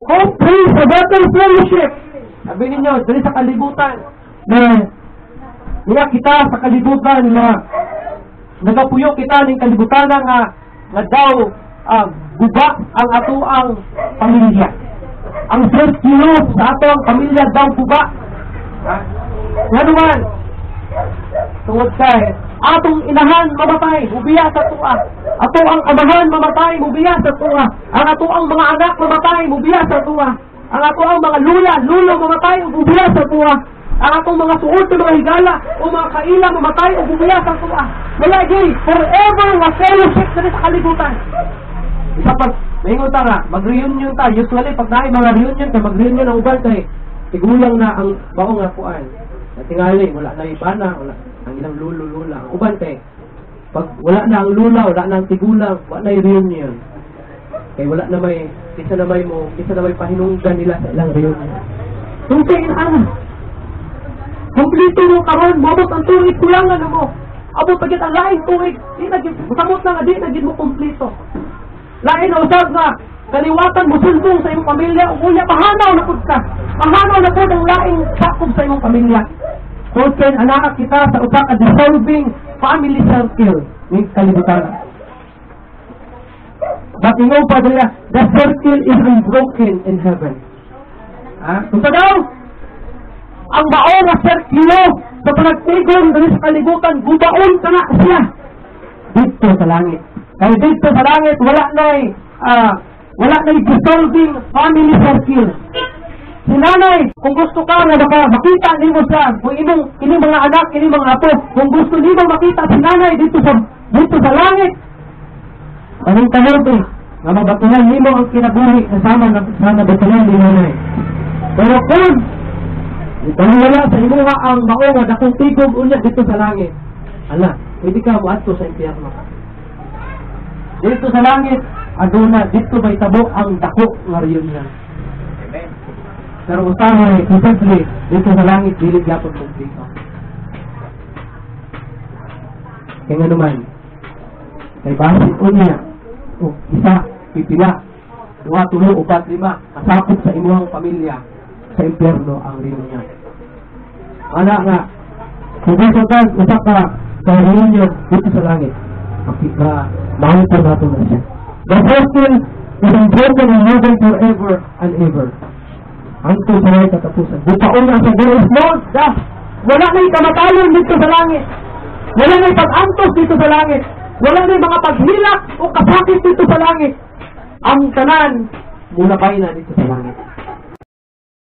Hope brings a better fellowship. Sabi ninyo, diri sa kalibutan, na niya kita sa kalibutan na nagapuyo kita ning kalibutan nga nga daw guba ang atoang pamilya. Ang sirkulo sa atoang pamilya daw guba. Ha? Nga naman, tungod kay atong inahan mamatay, mubiya sa atoa. Ato ang amahan mamatay, mubiya sa atoa. Ang ato ang mga anak mamatay, mubiya sa atoa. Ang ato ang mga lula, lulo mamatay, mubiya sa atoa. Ang atong mga suod sa mga higala o mga kaila mamatay o bumiya sa atoa. Wala gyud forever nga fellowship diri sa kalibutan. Isa pag maingon ta nga mag-reunion ta, usually pag naay mga reunion kay mag-reunion ang uban kay tigulang na ang bao nga kuan. Natingali wala na ibana, wala ang ilang lulo lula. Ang uban kay pag wala na ang lula, wala na ang tigulang, wala na reunion. Kay wala na may kinsa na may mo, kinsa na may pahinungdan nila sa ilang reunion. Tungkol ana. Kompleto mo karon, moabot ang tuig, kulangan na mo. Abot pa gyud ang laing tuig, di na gyud musamot na nga di na gyud mo kompleto. Lain na usab nga kaliwatan mo sulbong sa imong pamilya ug unya mahanaw na pud ka. Mahanaw na pud ang laing sakop sa imong pamilya. Kung anaa kita sa usa ka dissolving family circle ning kalibutan. But ingon pa nila, the circle is unbroken in heaven. Ha? Kung daw, ang mao nga sirkulo sa panagtigom diri sa kalibutan, gubaon ka na siya dito sa langit. Kaya dito sa langit, wala na'y dissolving family circle. Si nanay, kung gusto ka nga makita nimo siya, kung imong ini mga anak, ini mga apo, kung gusto nimo makita si nanay dito sa langit, anong kahulti nga mabatuhan nimo ang kinabuhi kasama na sa nabatuhan ni nanay. Pero kung wala sa imuha ang mao nga dakong tigom unya dito sa langit, ala, pwede ka moadto sa impyerno. Dito sa langit, aduna dito may tabo ang dako nga reunion. Amen. Pero usahay, posible, dito sa langit, dili gyapon kompleto. Kaya nga naman, kay basin unya, o isa, pipila, duha, tulo, upat, lima, kasakop sa imuhang pamilya, sa impyerno ang reunion. Ana nga, kung gusto ka, usa ka sa reunion dito sa langit, makita, mahuto nato na siya. The circle is unbroken in heaven forever and ever. Hangtod sa way katapusan. Bupaon na sa there is no death. Wala na'y kamatayon dito sa langit. Wala na'y pag-antos dito sa langit. Wala na'y mga paghilak o kasakit dito sa langit. Ang tanan, mulabay na dito sa langit.